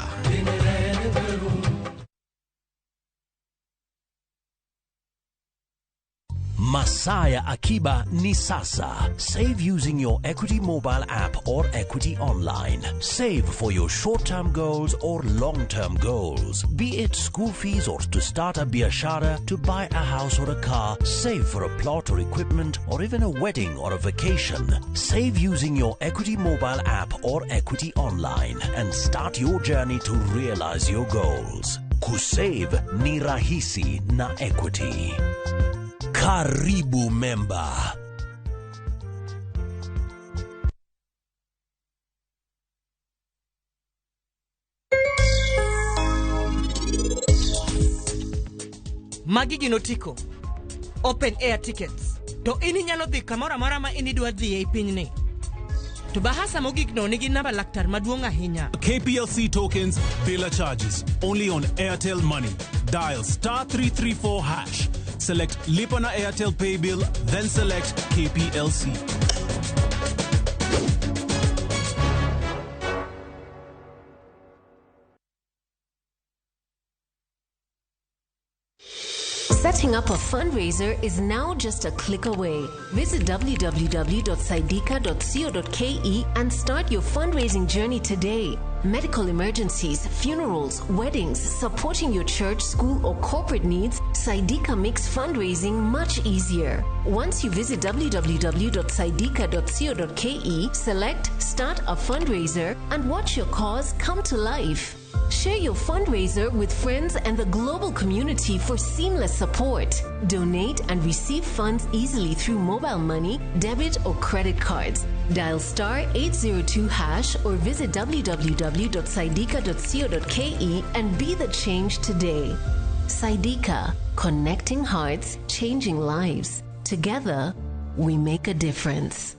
Masaya Akiba ni sasa. Save using your Equity mobile app or Equity online. Save for your short-term goals or long-term goals. Be it school fees or to start a biashara, to buy a house or a car, save for a plot or equipment, or even a wedding or a vacation. Save using your Equity mobile app or Equity online and start your journey to realize your goals. Kusave ni rahisi na Equity. Karibu member. Magi gin otiko open air tickets to in inyalo dhi kamoro amora ma in idwa dhiye e pinyni. To bahasa mogik no nigi namba laktar maduong' ahinya. KPLC tokens, biller charges, only on Airtel Money. Dial *334#. Select Lipa na Airtel Pay Bill, then select KPLC. Setting up a fundraiser is now just a click away. Visit www.saidika.co.ke and start your fundraising journey today. Medical emergencies, funerals, weddings, supporting your church, school, or corporate needs, Saidika makes fundraising much easier. Once you visit www.saidika.co.ke, select Start a Fundraiser and watch your cause come to life. Share your fundraiser with friends and the global community for seamless support. Donate and receive funds easily through mobile money, debit, or credit cards. Dial star 802 hash or visit www.saidika.co.ke and be the change today. Saidika, connecting hearts, changing lives. Together, we make a difference.